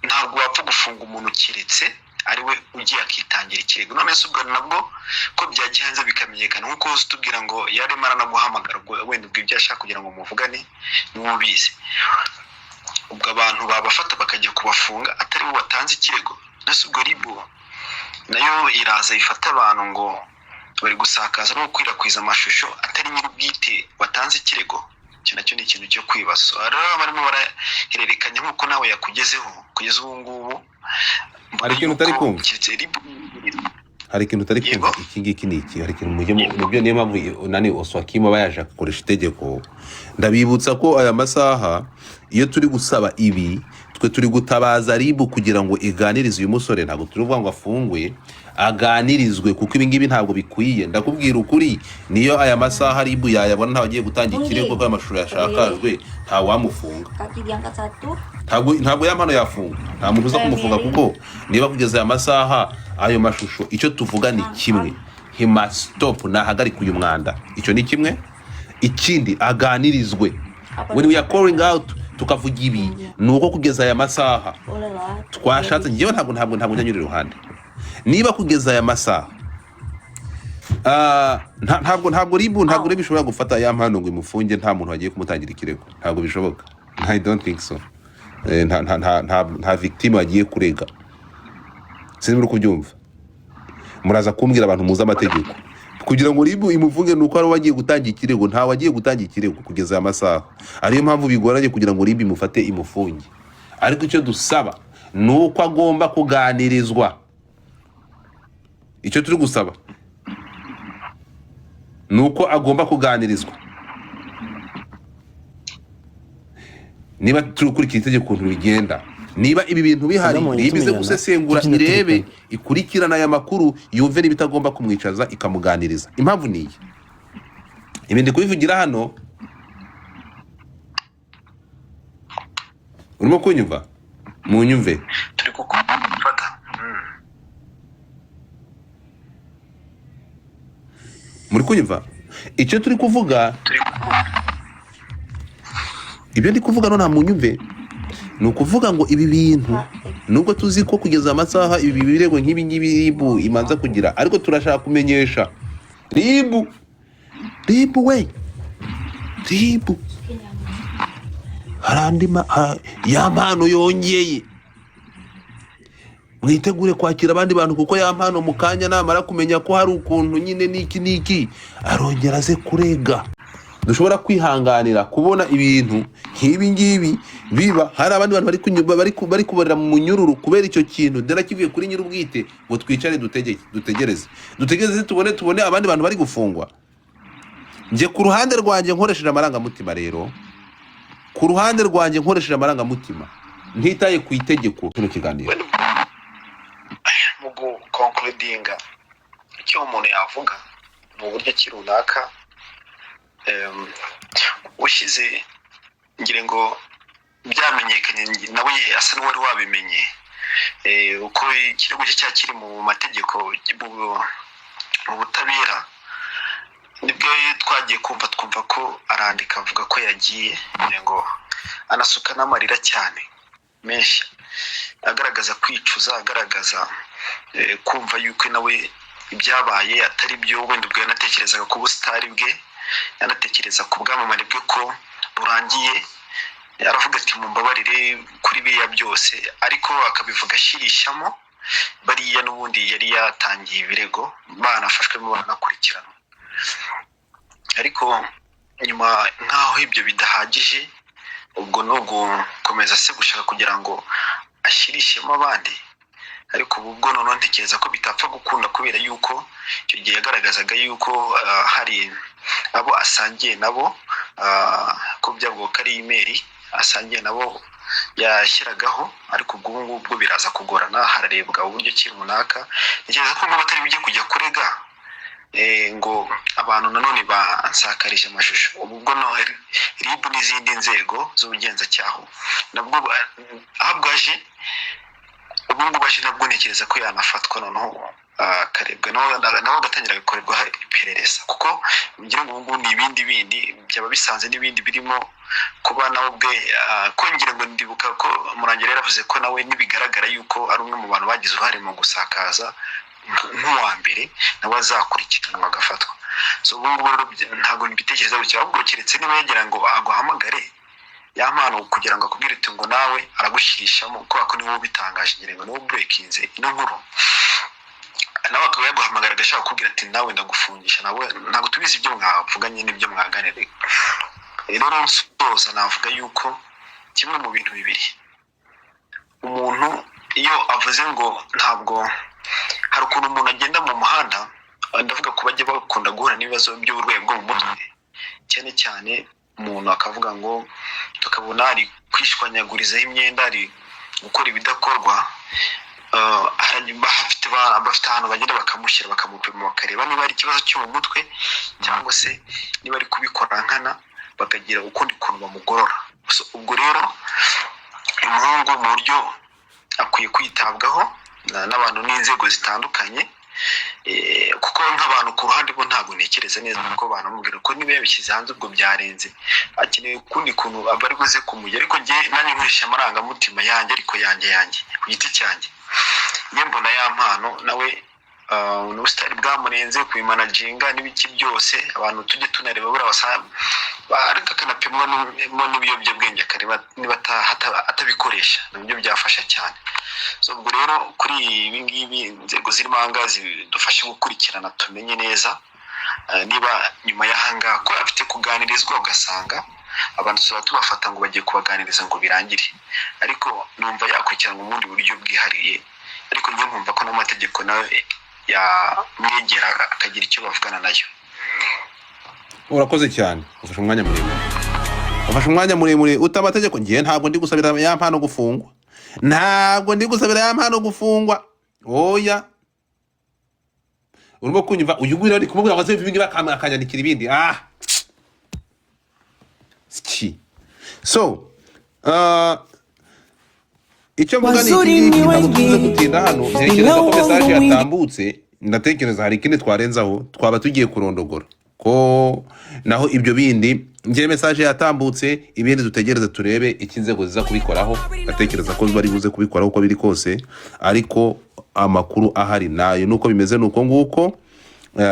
Speaker 4: ntabwo wapfa gufunga umuntu keretse ari we ugiye akitangira ikirego. None se ubwo nabwo ko byagiye hanze bikamenyekana, nk'uko uzi utubwira ngo yarimo aranaguhamagara, ubwo wenda ubwo ibyo ashaka kugira ngo muvugane niwe ubizi, ubwo abantu babafata bakajya kubafunga atari bo batanze ikirego? None se ubwo RIB nayo iraza ifata abantu ngo bari gusakaza no gukwirakwiza amashusho atari nyir'ubwite watanze ikirego? Icyo nacyo ni ikintu cyo kwibaza. Rero barimo barahererekanya nk'uko nawe yakugezeho kugeza ubu ngubu mbona
Speaker 1: Hari ikintu utari
Speaker 4: yuko
Speaker 1: kumva.
Speaker 4: keretse RIB.
Speaker 1: Hari ikintu utari
Speaker 4: Yego.
Speaker 1: kumva. Iki ngiki ni iki? Hari ikintu mujye nibyo, niyo mpamvu nani Oswakim aba yaje agakoresha itegeko. Ndabibutsa ko aya masaha iyo turi gusaba ibi, twe turi gutabaza RIB kugira ngo iganirize uyu musore. Ntabwo turi kuvuga ngo afungwe, aganirizwe, kuko ibi ngibi ntabwo bikwiye. Ndakubwira ukuri, niyo aya masaha RIB yayabona, ntawe agiye gutanga ikirego ko aya mashusho yashakajwe, ntawamufunga.
Speaker 5: Kaki diangkat satu.
Speaker 1: Ntabwo ya mpano yafunga, nta muntu uza kumufunga, kuko niba kugeza aya masaha ayo mashusho, icyo tuvuga ni kimwe: he must stop, nahagarika uyu mwanda. Icyo ni kimwe. Ikindi, aganirizwe. When we are calling out, tukavuga ibi, ni uko kugeza aya masaha
Speaker 5: Boleh lah.
Speaker 1: twashatse. Njyewe ntabwo njya nyura iruhande. Niba kugeza aya masaha ntabwo RIB ishobora gufata ya mpano ngo imufunge nta muntu wagiye kumutangira ikirego. Ntabwo bishoboka, I don't think so. Nta victime wagiye kurega. Sinzi muri kubyumva. Muraza kumbwira, abantu muzi amategeko. Kugira ngo RIB imufunge ni uko hari uwagiye gutanga ikirego. Nta wagiye gutanga ikirego kugeza aya masaha, ariyo mpamvu bigoranye kugira ngo RIB imufate imufunge. Ariko icyo dusaba ni uko agomba kuganirizwa. Icyo turi gusaba ni uko agomba kuganirizwa. Niba turi gukurikira itegeko ukuntu rigenda. Niba ibi bintu bihari,
Speaker 5: Sinamubonye
Speaker 1: RIB ize
Speaker 5: tumenyana,
Speaker 1: gusesengura,
Speaker 5: tukina turi
Speaker 1: irebe,
Speaker 5: kumwe.
Speaker 1: ikurikirana aya makuru, yumve niba itagomba kumwicaza ikamuganiriza. Impamvu ni iyi, ibi ndi kubivugira hano, urimo kunyumva? Munyumve.
Speaker 4: Turi gufata.
Speaker 1: Muri kunyumva icyo turi kuvuga?
Speaker 4: Turi.
Speaker 1: Ibyo ndi kuvuga none munyumve, ni ukuvuga ngo ibi bintu, nubwo tuzi ko kugeza amasaha ibi birego nk'ibi ngibi RIB imanza kugira, ariko turashaka kumenyesha RIB, RIB we, RIB, hari andi ya mpano yongeye, mwitegure kwakira abandi bantu, kuko ya mpano mu kanya namara kumenya ko hari ukuntu nyine n'iki n'iki, arongera aze kurega. Dushobora kwihanganira kubona ibintu nk'ibi ngibi biba, hari abandi bantu bari kubarira mu munyururu kubera icyo kintu dore kivuye kuri nyir'ubwite, ngo twicare dutegeke, dutegereze tubone abandi bantu bari gufungwa. Njye ku ruhande rwanjye nkoresheje amarangamutima rero, ku ruhande rwanjye nkoresheje amarangamutima ntitaye ku itegeko, kino kiganiro.
Speaker 4: Mu gukonkurudinga, icyo umuntu yavuga mu buryo ki runaka, ushyize ngira ngo byamenyekanye, nawe asa n'uwari wabimenye, uko ikirego cye cyari kiri mu mategeko, mu butabera, nibwo twagiye kumva twumva ko arandika avuga ko yagiye, ngira ngo anasuka n'amarira cyane menshi, agaragaza kwicuza, agaragaza kumva yuko nawe ibyabaye atari byo. Wenda ubwo yanatekerezaga ku busitari bwe, yanatekereza ku bwamamare bwe ko burangiye. Aravuga ati: "Mumbabarire kuri biriya byose," ariko akabivuga ashirishamo bariya n'ubundi yari yatangiye ibirego, banafashwemo, baranakurikiranwa. Ariko nyuma nk'aho ibyo bidahagije, ubwo ni ugukomeza se gushaka kugira ngo ashirishemo abandi. Ariko ubu bwo noneho ntekereza ko bitapfa gukunda, kubera yuko icyo gihe yagaragazaga yuko hari abo asangiye nabo, ko byavuga ko ari email asangiye nabo yashyiragaho. Ariko ubwo ubu ngubwo biraza kugorana, hararebwa uburyo ki runaka. Ntekereza ko niba batari bujye kujya kurega, ngo abantu nanone bansakarije amashusho, ubu bwo no RIB n'izindi nzego z'ubugenzacyaha nabwo aho bwaje ubu ngubu aje, nabwo ntekereza ko yanafatwa, noneho akarebwa, nawe agatangira agakorerwaho iperereza, kuko ngira ngo ubu ngubu ni ibindi bindi byaba bisanze n'ibindi birimo kuba nawe ubwe, ko ngira ngo ndibuka ko Murangira yaravuze ko nawe nibigaragara yuko ari umwe mu bantu bagize uruhare mu gusakaza nk'uwa mbere, nawe azakurikiranwa agafatwa. So ubu ngubu rero ntabwo mbitekereza gutya, ahubwo keretse niba yagira ngo aguhamagare ya mpano kugira ngo akubwire uti ngo nawe aragushyirishamo, kubera ko niwe ubitangaje, ngira ngo niwe uburekinze ino nkuru, nawe akaba yaguhamagara agashaka kukubwira ati: "Nawe ndagufungisha." Nawe ntabwo tubizi ibyo mwavuganye n'ibyo mwaganiriye. Rero nsoza navuga yuko kimwe mu bintu bibiri, umuntu iyo avuze ngo ntabwo, hari ukuntu umuntu agenda mu muhanda, ndavuga ko bajya bakunda guhura n'ibibazo by'uburwayi bwo mu mutwe cyane cyane, umuntu akavuga ngo tukabona ari kwishwanyagurizaho imyenda, ari gukora ibidakorwa, bafite ahantu bagenda bakamushyira, bakamupima, bakareba niba ari ikibazo cyo mu mutwe cyangwa se niba ari kubikora nkana, bakagira ukundi kuntu bamugorora. So, ubwo rero umuhungu mu buryo akwiye kwitabwaho n'abantu n'inzego zitandukanye, kuko nk'abantu ku ruhande bo ntabwo ntekereza neza ko banamubwira ko niba yabishyize hanze ubwo byarenze, akeneye ukundi kuntu aba ari buze kumujya. Ariko njye nanjye nkoresha amarangamutima yanjye, ariko yanjye ku giti cyanjye, njye mbona ya mpano nawe n'ubusitani bwamurenze kubimanaginga n'ibiki byose. Abantu tujye tunareba buriya ariko akanapimwa n'ibiyobyabwenge, akareba niba atabikoresha, nabyo byafasha cyane. So ubwo rero kuri ibi ngibi, inzego zirimo aha ngaha zidufashe gukurikirana, tumenye neza niba nyuma y'aha ngaha ko afite kuganirizwa. Ugasanga abantu tuzaba tubafata ngo bagiye kubaganiriza ngo birangire, ariko numva yakurikiranwa mu bundi buryo bwihariye. Ariko njye nkumva ko n'amategeko nawe yamwegera akagira icyo bavugana nayo.
Speaker 1: Urakoze cyane, ufashe umwanya muremure, ufashe umwanya muremure uta amategeko. Ngiye ntabwo ndi gusabira ya mpano gufungwa. Ntabwo ndi gusabira Yampano gufungwa, oya. Urimo kunyumva? Uyu nguyu rero ndi kumubwira ngo aze ibindi, akanyandikira ibindi. Ah, ski. So icyo mvuga ni iki
Speaker 5: Wazuri
Speaker 1: ngiki.
Speaker 5: ni
Speaker 1: Ntabwo tuze
Speaker 5: wengi
Speaker 1: gutinda hano. Ntekereza
Speaker 5: ila
Speaker 1: ko
Speaker 5: uongo
Speaker 1: message
Speaker 5: mwingi.
Speaker 1: yatambutse. Ndatekereza hari ikindi twarenzaho, twaba tugiye kurondogora ko naho ibyo bindi. Ngiye message yatambutse, ibindi dutegereze turebe icyo inzego ziza kubikoraho. Ndatekereza ko bari buze kubikoraho uko biri kose, ariko amakuru ahari nayo nuko bimeze, nuko nguko.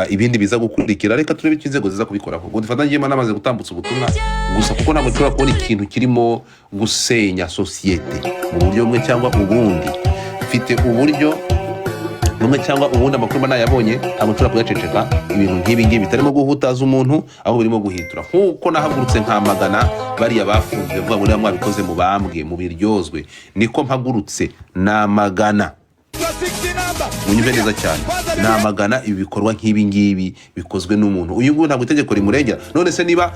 Speaker 1: Ibindi biza gukurikira, reka turebe icyo inzego ziza kubikoraho. Ubwo dufata ngiye namaze gutambutsa ubutumwa gusa, kuko ntabwo nshobora kubona ikintu kirimo gusenya sosiyete mu buryo bumwe cyangwa ubundi. Mfite uburyo bumwe cyangwa ubundi, amakuru mba nayabonye, ntabwo nshobora kuyaceceka. Ibintu nk'ibi ngibi bitarimo guhutaza umuntu, aho birimo guhitura, nk'uko nahagurutse nkamagana bariya bafunzwe, vuga ngo niba mwabikoze mubambwe mubiryozwe, niko mpagurutse namagana. Munyumve neza cyane, namagana ibi bikorwa nk'ibi ngibi bikozwe n'umuntu uyu nguyu. Ntabwo itegeko rimurengera. None se niba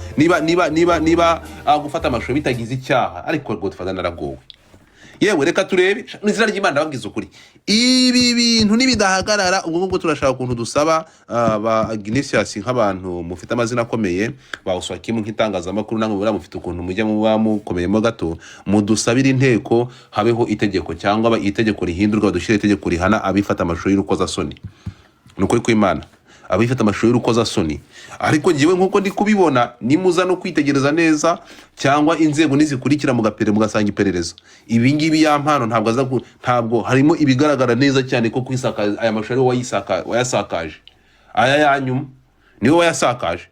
Speaker 1: gufata amashusho bitagize icyaha? Ariko Godfather naragowe. Yewe, reka turebe. Mu izina ry'Imana, ndababwiza ukuri, ibi bintu nibidahagarara, ubwo ngubwo turashaka ukuntu dusaba ba Ignatius nk'abantu mufite amazina akomeye, ba Oswakim nk'itangazamakuru, namwe muriya mufite ukuntu mujya muba mukomeyemo gato, mudusabire inteko habeho itegeko, cyangwa itegeko rihindurwa, badushyire itegeko rihana abifata amashusho y'urukozasoni. Ni ukuri kw'Imana, abifata amashusho y'urukozasoni. Ariko ngewe nk'uko ndi kubibona, nimuza no kwitegereza neza, cyangwa inzego nizikurikira mugapere mugasanga iperereza, ibi ngibi Yampano ntabwo aza ntabwo harimo ibigaragara neza cyane ko kwisakaza aya mashusho ari wowe wayasakaje. Aya yanyuma niwe wayasakaje,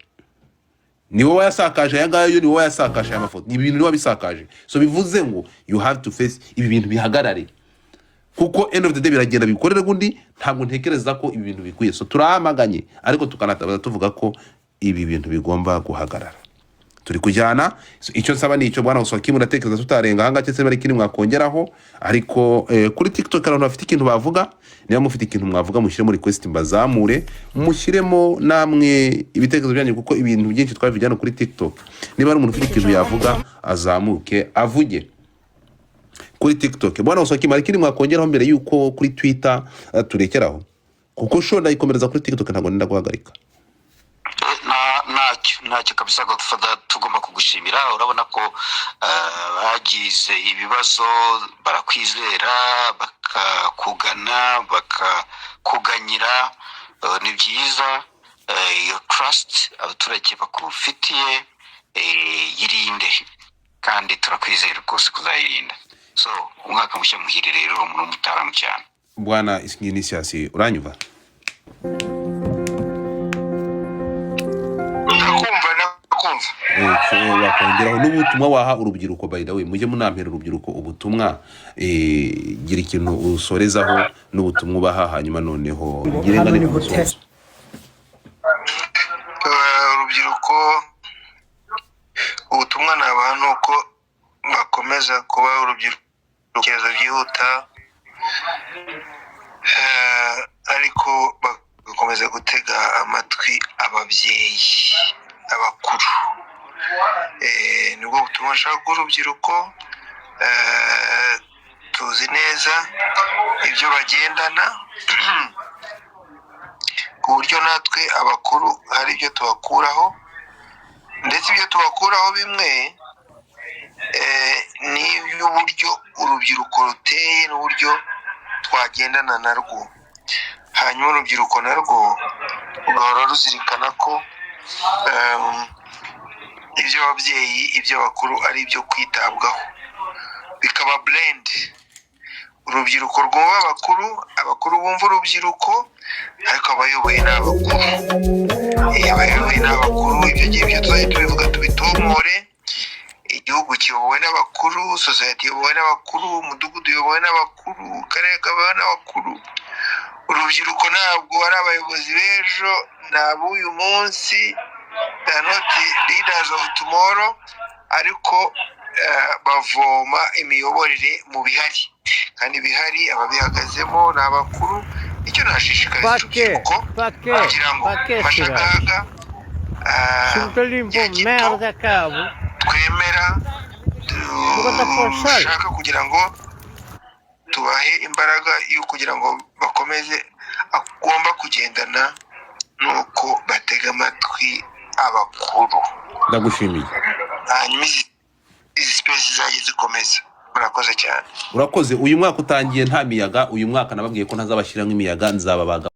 Speaker 1: niwe wayasakaje. Aya ngaya yo niwe wayasakaje. Aya mafoto, ibi bintu niwe wabisakaje. So bivuze ngo you have to face ibi bintu, bihagarare, kuko end of the day biragenda bikorere undi. Ntabwo ntekereza ko ibi bintu bikwiye. So turamaganye, ariko tukanatabaza tuvuga ko ibi bintu bigomba guhagarara. Turi kujyana. So, icyo nsaba ni icyo, bwana Oswakim. Ndatekereza tutarenga ahangaha, cyangwa se bari ikindi mwakongeraho. Ariko kuri TikTok abantu bafite ikintu bavuga, niba mufite ikintu mwavuga, mushyire muri request mbazamure, mushyiremo namwe ibitekerezo byanyu, kuko ibintu byinshi twabivugira hano kuri TikTok. Niba hari umuntu ufite ikintu yavuga, azamuke avuge kuri TikTok. Bwana Oswakim, hari ikindi mwakongeraho mbere yuko kuri Twitter turekeraho? Kuko show ndayikomereza kuri TikTok, ntabwo nenda guhagarika.
Speaker 2: Ntacyo kabisa, Godfather. Tugomba kugushimira. Urabona ko bagize ibibazo barakwizera, bakakugana, bakakuganyira. Ni byiza. Iyo trust abaturage bakufitiye, yirinde, kandi turakwizera rwose kuzayirinda. So umwaka mushya muhire rero, uri umuntu w'umutaramu cyane.
Speaker 1: Bwana Ignatius, uranyumva?
Speaker 3: Ndakumva, ndakumva.
Speaker 1: So wakongeraho n'ubutumwa waha urubyiruko? By the way, mujye munampera urubyiruko ubutumwa. Gira ikintu usorezaho n'ubutumwa ubaha, hanyuma noneho ngire
Speaker 6: Hano
Speaker 1: ngane
Speaker 6: ni
Speaker 1: ku
Speaker 6: hotel.
Speaker 1: musozo.
Speaker 3: Urubyiruko, ubutumwa nabaha ni uko bakomeza kuba urubyiruko, ibitekerezo byihuta, ariko bagakomeza gutega amatwi ababyeyi, abakuru. Nibwo butumwa nshaka guha urubyiruko. Tuzi neza ibyo bagendana, ku buryo natwe abakuru hari ibyo tubakuraho, ndetse ibyo tubakuraho bimwe ni iby'uburyo urubyiruko ruteye n'uburyo twagendana narwo. Hanyuma urubyiruko narwo rugahora ruzirikana ko iby'ababyeyi, iby'abakuru ari ibyo kwitabwaho, bikaba blend. Urubyiruko rwumva abakuru, abakuru bumva urubyiruko, ariko abayoboye ni abakuru. Abayoboye ni abakuru. Ibyo ngibyo tuzajya tubivuga, tubitomore. Igihugu kiyobowe n'abakuru, sosiyete iyobowe n'abakuru, umudugudu uyobowe n'abakuru, akarere kayobowe n'abakuru. Urubyiruko ntabwo ari abayobozi b'ejo, ni ab'uyu munsi. They are not leaders of tomorrow, ariko bavoma imiyoborere mu bihari, kandi ibihari ababihagazemo ni abakuru. Icyo nashishikariza
Speaker 6: Pake,
Speaker 3: urubyiruko
Speaker 6: pake,
Speaker 3: kugira ngo
Speaker 6: pake
Speaker 3: mfashe
Speaker 6: Siraj.
Speaker 3: akaga
Speaker 6: Sultalimbo
Speaker 3: igihe gito
Speaker 6: merda cabo.
Speaker 3: twemera
Speaker 6: Kuba forçado.
Speaker 3: dushaka kugira ngo Tubahe imbaraga yo kugira ngo bakomeze, agomba kugendana n'uko batega amatwi abakuru.
Speaker 1: Ndagushimiye.
Speaker 3: Hanyuma izi space zizajye zikomeza. Murakoze cyane.
Speaker 1: Urakoze. Uyu mwaka utangiye nta miyaga. Uyu mwaka nababwiye ko ntazabashyiramo imiyaga, nzababaga.